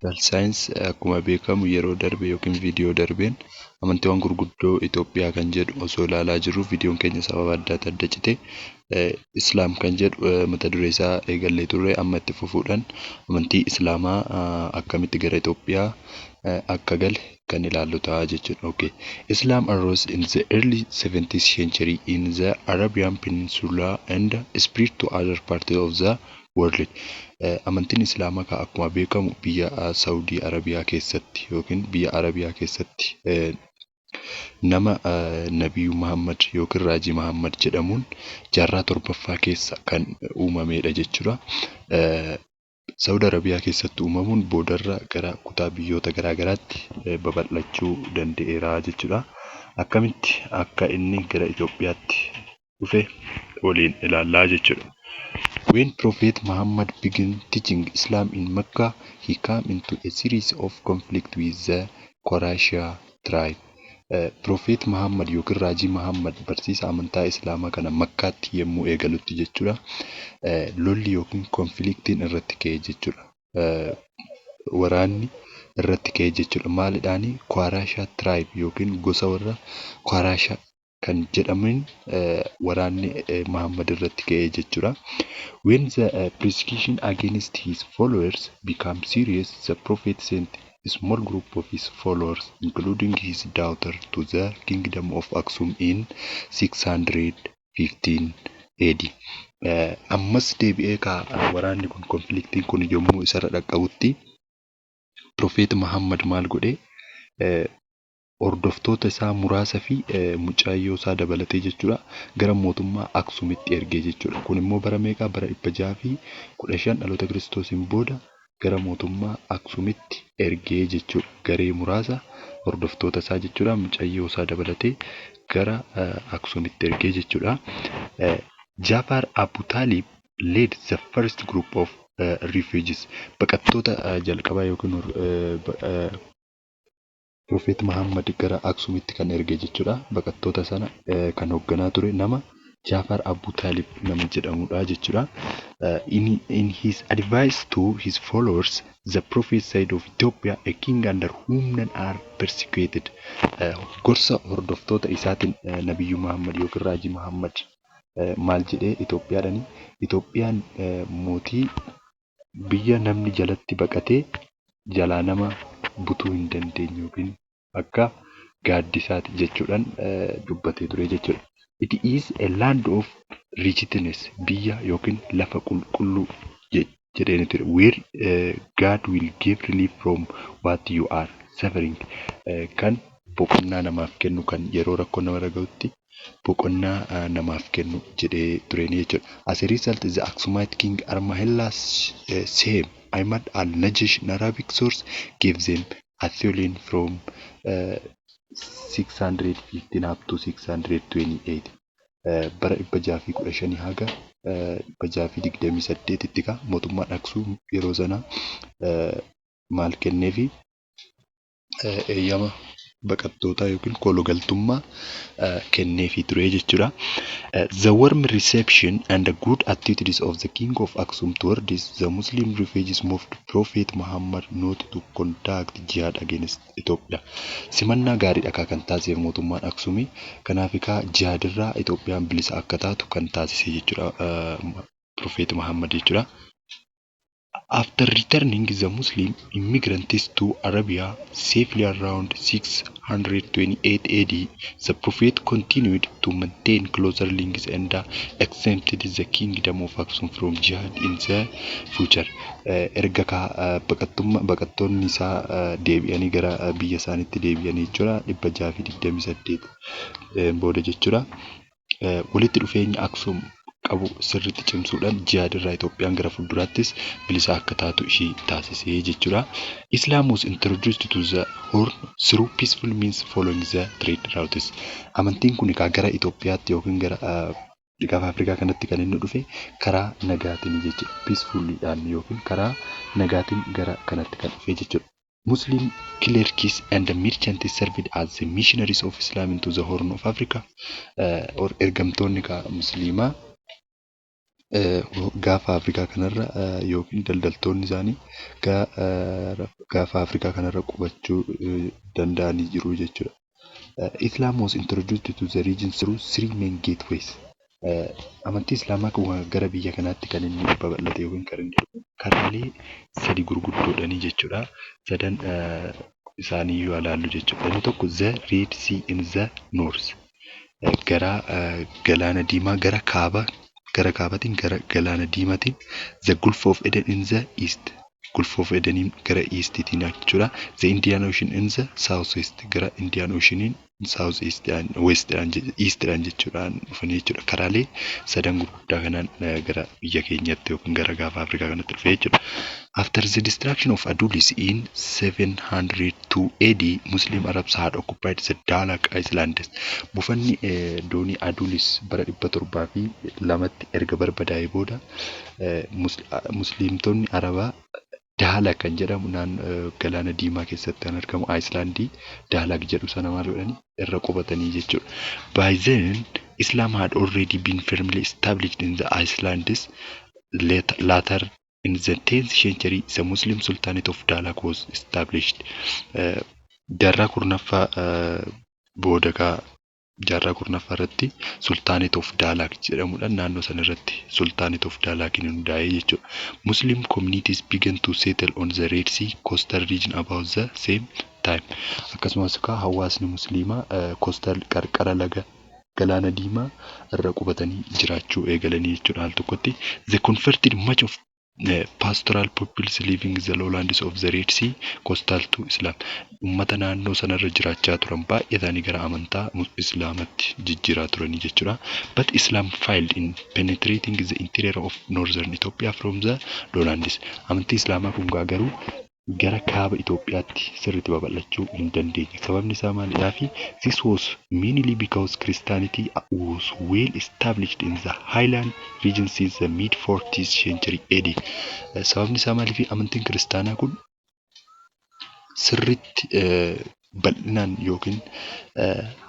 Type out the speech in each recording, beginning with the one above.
Political Science. Akkuma beekamu, yeroo darbe yookiin viidiyoo darbeen amantiiwwan gurguddoo Itoophiyaa kan jedhu osoo ilaalaa jirruu, viidiyoon keenya sababa adda adda citee, Islaam kan jedhu mata duree isaa eegallee turre. Amma itti fufuudhaan amantii Islaamaa akkamitti gara Itoophiyaa akka gale kan ilaallu ta'a jechuudha. Islam arose in the early 7th century in the Arabian Peninsula and spread to other parts of the world. Amantiin Islaamaa akkuma beekamu biyya Saawudii Arabiyaa keessatti yookiin biyya Arabiyaa keessatti nama Nabiyyuu Muhammad yookiin Raajii Muhammad jedhamuun jaarraa torbaffaa keessa kan uumamedha jechuudha. Saawud Arabiyaa keessatti uumamuun boodarra gara kutaa biyyoota garaa garaatti babal'achuu danda'eera jechuudha. Akkamitti akka inni gara Itoophiyaatti dhufe waliin ilaallaa jechuudha. When Prophet Muhammad began teaching Islam in Mecca, he came into a series of conflict with the Quraysh tribe. Prophet Muhammad yookiin Raajii Muhammad barsiisa amantaa Islaamaa kana Makkaatti yommuu eegalutti jechuudha, lolli yookiin conflictiin irratti ka'e jechuudha. Waraanni irratti ka'e jechuudha. Maalidhaanii? Quraysh tribe yookiin gosa warra Quraysh kan jedhaman waraanni Muhammad irratti ka'e jechuudha. When the persecution against his followers became serious, the Prophet sent a small group of his followers, including his daughter, to the kingdom of Aksum in 615 AD. Ammas deebi'ee waraanni kun, conflictiin kun yommuu isarra dhaqqabutti, Prophet Muhammad maal godhee? Hordoftoota isaa muraasa fi mucayyoo isaa dabalatee jechuudha, gara mootummaa Aksuumitti erge jechuudha. Kun immoo bara meeqa? Bara 615 dhaloota Kiristoosiin booda gara mootummaa Aksuumitti ergee jechuudha. Garee muraasa hordoftoota isaa jechuudha, mucayyoo isaa dabalatee gara Aksuumitti ergee jechuudha. Jaafar Abu Taalib led the first group of refugees. Baqattoota jalqabaa yookiin Prophet Muhammad gara Aksuumitti kan erge jechuudha. Baqattoota sana kan hoogganaa ture nama Jaafar Abu Taalib nama jedhamudha jechuudha. In his advice to his followers, the Prophet said of Ethiopia, "A king under whom none are persecuted." Gorsa hordoftoota isaatiin Nabiyyuu Muhammad yookiin Raajii Muhammad maal jedhee Itoophiyaadhaani? Itoophiyaan mootii biyya namni jalatti baqatee jalaa nama butuu hin dandeenye yookiin akka gaaddisaati jechuudhaan dubbatee ture jechuudha. It is a land of righteousness, biyya yookiin lafa qulqulluu jedhee ture. Where God will give relief from what you are suffering. Kan boqonnaa namaaf kennu, kan yeroo rakkoo namarra gahutti boqonnaa namaaf kennu jedhee tureen jechuudha. As a result, the Aksumite king Armahella Sem Ahmad al-Najash in Arabic source gave them asylum from 615 up to 628. Bara 615 haga 628tti ka mootummaan Aksuum yeroo sana maal kenneefi? Eeyyama baqattootaa yookiin koolugaltummaa kenneefii ture jechuudha. The warm reception and the good attitudes of the king of Aksum towards the Muslim refugees moved Prophet Muhammad not to conduct jihad against Ethiopia. Simannaa gaariidha kan taasiseef mootummaan Aksumii. Kanaaf egaa jihaadirraa Itoophiyaan bilisa akka taatu kan taasise jechuudha, Prophet Muhammad jechuudha. After returning the Muslim immigrants to Arabia safely around 628 AD, the Prophet continued to maintain closer links and exempted the kingdom of Aksum from jihad in the future. Erga baqattoonni isaa deebi'anii gara biyya isaaniitti deebi'anii jechuudha, 628 booda jechuudha. Walitti dhufeenya Aksum qabu sirriitti cimsuudhaan jihaadirraa Itoophiyaan gara fuulduraattis bilisa akka taatu ishee taasisee jechuudha. Islam was introduced to the Horn through peaceful means following the trade routes. Amantiin kun egaa gara Itoophiyaatti yookiin gara gaafa Afrikaa kanatti kan inni dhufe karaa nagaatiin jechuudha. Peacefullyidhaan yookiin karaa nagaatiin gara kanatti kan dhufe jechuudha. Muslim clerics and merchants served as the missionaries of Islam into the Horn of Africa. Ergamtoonni musliimaa Gaafa Afrikaa kanarra yookiin daldaltoonni isaanii gaafa Afrikaa kanarra qubachuu danda'anii jiru jechuudha. Islam was introduced to the region through three main gateways. Amantii Islaamaa kun gara biyya kanaatti kan inni babal'ate yookiin kan inni dhufe karaalee sadi gurguddoodhaani jechuudha. Sadan isaanii yoo ilaallu jechuudha. Inni tokko the Red Sea in the north. Gara galaana diimaa gara kaaba gara kaabaatiin gara galaana diimaatiin, the Gulf of Aden in the east. Gulf of Aden gara eastiitiin jechuudha. The Indian Ocean in the south west, gara Indian Oceaniin south east west eastidhaan jechuudhaan dhufanii jechuudha. Karaalee sadan gurguddaa kanaan gara biyya keenyatti yookiin gara gaafa Afrikaa kanatti dhufe jechuudha. After the destruction of Adulis in 702 AD, Muslim Arabs had occupied the Dahlak Islands. Buufanni doonii Adulis bara 702tti erga barbadaa'ee booda Musliimtonni Arabaa Dahlak kan jedhamu naannoo galaana diimaa keessatti kan argamu islandii Dahlak jedhu sana maal godhanii irra qubatanii jechuudha. By then, Islam had already been firmly established in the islands. Later in the 10th century, the Muslim Sultanate of Dahlak was established. Jaarraa 10ffaa booda kaa jaarraa 10ffaa irratti Sultanate of Dahlak jedhamuudhaan naannoo sana irratti Sultanate of Dahlakiin hundaa'e jechuudha. Muslim communities began to settle on the Red Sea coastal region about the same time. Akkasumas kaa hawaasni musliimaa coastal qarqara laga galaana diimaa irra qubatanii jiraachuu eegalanii jechuudha al tokkotti. They converted much of the pastoral peoples living the lowlands of the Red Sea coastal to Islam. Uummata naannoo sanarra jiraachaa turan baay'ee isaanii gara amantaa Islaamatti jijjiiraa turanii jechuudha. But Islam failed in penetrating the interior of northern Ethiopia from the lowlands. Amantii Islaamaa kun garuu gara kaaba Itoophiyaatti sirriitti babal'achuu hin dandeenye. Sababni isaa maalidhaafi? This was mainly because Christianity was well established in the highland region since the mid 14th century AD. Sababni isaa maaliifi? Amantiin kiristaanaa kun sirriitti bal'inaan yookiin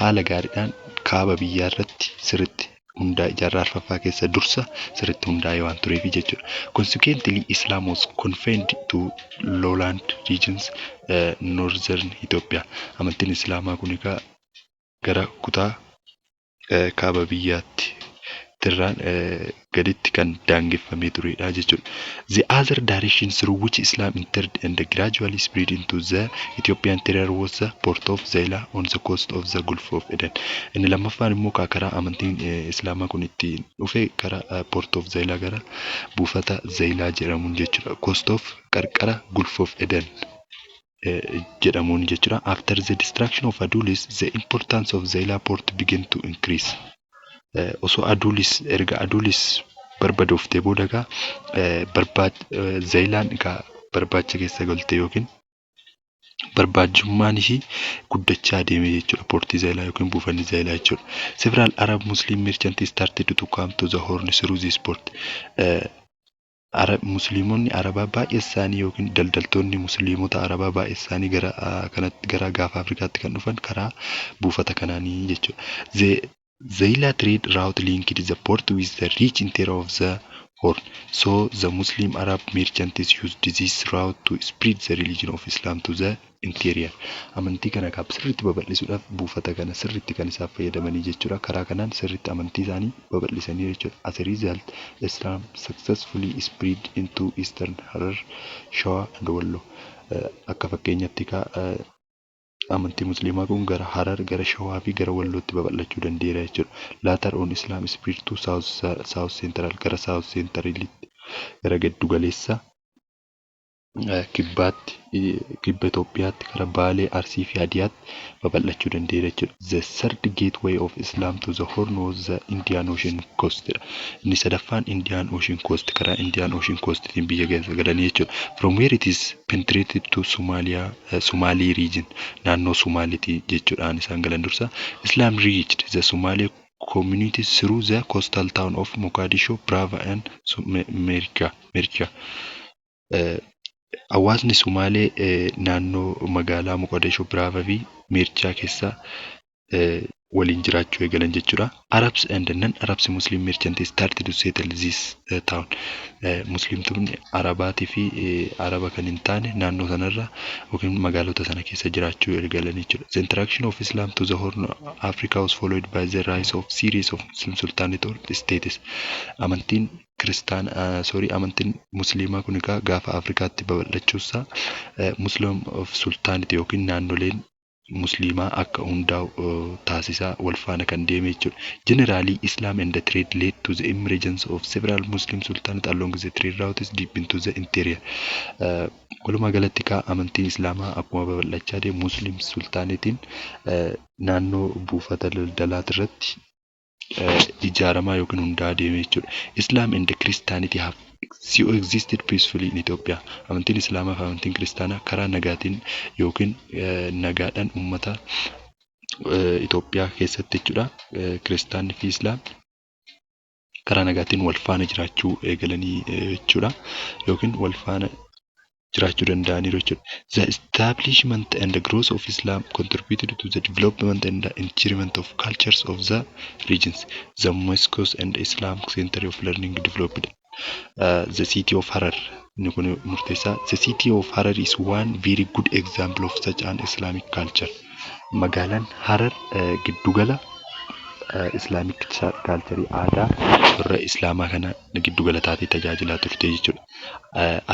haala gaariidhaan kaaba biyyaa irratti sirriitti hundaa'e jaarraa arfaffaa keessa dursa sirriitti hundaa'ee waan tureef jechuudha. Consequently, Islam was confined to lowland regions northern Ethiopia. Amantiin Islaamaa kun egaa gara kutaa kaaba biyyaatti irraan gaditti kan daangeffamee turedha jechuudha. The other direction through which Islam entered and gradually spread into the Ethiopian interior was the port of Zeila on the coast of the Gulf of Aden. Inni lammaffaan immoo karaa amantiin Islaamaa kun ittiin dhufe karaa port of Zeila, gara buufata Zeilaa jedhamuun jechuudha. Coast of qarqara Gulf of Aden jedhamuun jechuudha. After the destruction of Adulis, the importance of Zeila port began to increase. Osoo Adulis erga Adulis barbadooftee booda egaa Zeeyilaan egaa barbaacha keessa galte yookiin barbaachummaan ishii guddachaa deeme jechuudha. Portii Zeeyilaa yookiin buufanni Zeeyilaa jechuudha. Several Arab Muslim merchants started to come to the Horn through this port. Musliimonni Arabaa baay'ee isaanii yookiin daldaltoonni Musliimota Arabaa baay'ee isaanii gara kanatti gara gaafa Afrikaatti kan dhufan karaa buufata kanaanii jechuudha. The Zeila trade route linked the port with the rich interior of the Horn. So the Muslim Arab merchants used this route to spread the religion of Islam to the interior. Amantii kana sirriitti babal'isuudhaaf buufata kana sirriitti kan isaan fayyadamanii jechuudha. Karaa kanaan sirriitti amantii isaanii babal'isanii jechuudha. As a result, Islam successfully spread into Eastern Harar, Shawaa and Wallo. Akka fakkeenyaatti amantii Musliimaa kun gara Harar, gara Shawaa fi gara Wallootti babal'achuu danda'eera jechuudha. Later on, Islam spread to South Central, gara South Centralitti, gara giddu galeessa kibbaatti, kibba Itoophiyaatti, gara Baalee, Arsii fi Hadiyaatti babal'achuu danda'eera jechuudha. The third gateway of Islam to the Horn was the Indian Ocean Coast dha. Inni sadaffaan Indian Ocean Coast, karaa Indian Ocean Coastiin biyya keessa galanii jechuudha. From where it is penetrated to Somalia, Somali region, naannoo Somaaliitii jechuudhaan isaan galan dursa. Islam reached the Somali communities through the coastal town of Mogadishu, Brava and Merca. Merca. Hawaasni Sumaalee naannoo magaalaa Moqodishoo, Biraavaa fi Meerchaa keessa Waliin jiraachuu eegalan jechuudha. Arabs and non-Arabs Muslim merchants started to settle this town. Musliimtonni Arabaatii fi Araba kan hin taane naannoo sanarra yookiin magaalota sana keessa jiraachuu eegalan jechuudha. The introduction of Islam to the Horn of Africa was followed by the rise of series of Muslim sultanate or states. Amantiin kiristaanaa, sorry, amantiin musliimaa kun egaa gaafa Afrikaatti babal'achuusaa Muslim of sultanate yookiin naannoleen musliimaa akka hundaa'u taasisaa wal faana kan deeme jechuudha. Generally, Islam and the trade led to the emergence of several Muslim sultanates along the trade routes deep into the interior. Walumaa galatti kaa amantiin Islaamaa akkuma babal'achaa deemu Muslim sultanate'n naannoo buufata daldalaa irratti ijaaramaa yookiin hundaa'aa deeme jechuudha. Islam and Christianity have coexisted peacefully in Ethiopia. Amantiin Islaamaa fi amantiin Kiristaanaa karaa nagaatiin yookiin nagaadhaan uummata Itoophiyaa keessatti jechuudha. Kiristaanni fi Islaam karaa nagaatiin wal faana jiraachuu eegalanii jechuudha. Yookiin wal faana jiraachuu danda'aniiru jechuudha. The establishment and the growth of Islam contributed to the development and the enrichment of cultures of the regions. The mosques and Islam center of learning developed. The city of Harar, inni kun murteessaa. The city of Harar is one very good example of such an Islamic culture. Magaalaan Harar giddugala Islamic culture, aadaa warra Islaamaa kana giddugala taatee tajaajilaa turte jechuudha.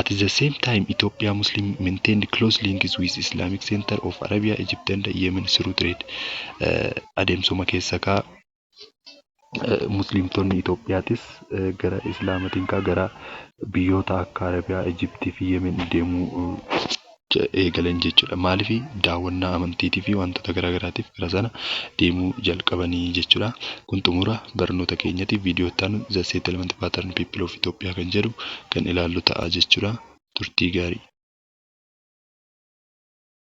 At the same time, Ethiopia Muslim maintained close links with Islamic center of Arabia, Egypt and Yemen through trade. Adeemsuma keessa kaa Musliimtonni Itoophiyaatis gara Islaamatiin kaa gara biyyoota akka Arabiyaa, Egyptii fi Yemen deemuu eegalan jechuudha. Maaliif? Daawwannaa amantiitii fi wantoota garaa garaatiif gara sana deemuu jalqabanii jechuudha. Kun xumura barnoota keenyati. Viidiyoo itti aanu "The Settlement Pattern People of Ethiopia" kan jedhu kan ilaallu ta'a jechuudha. Turtii gaarii.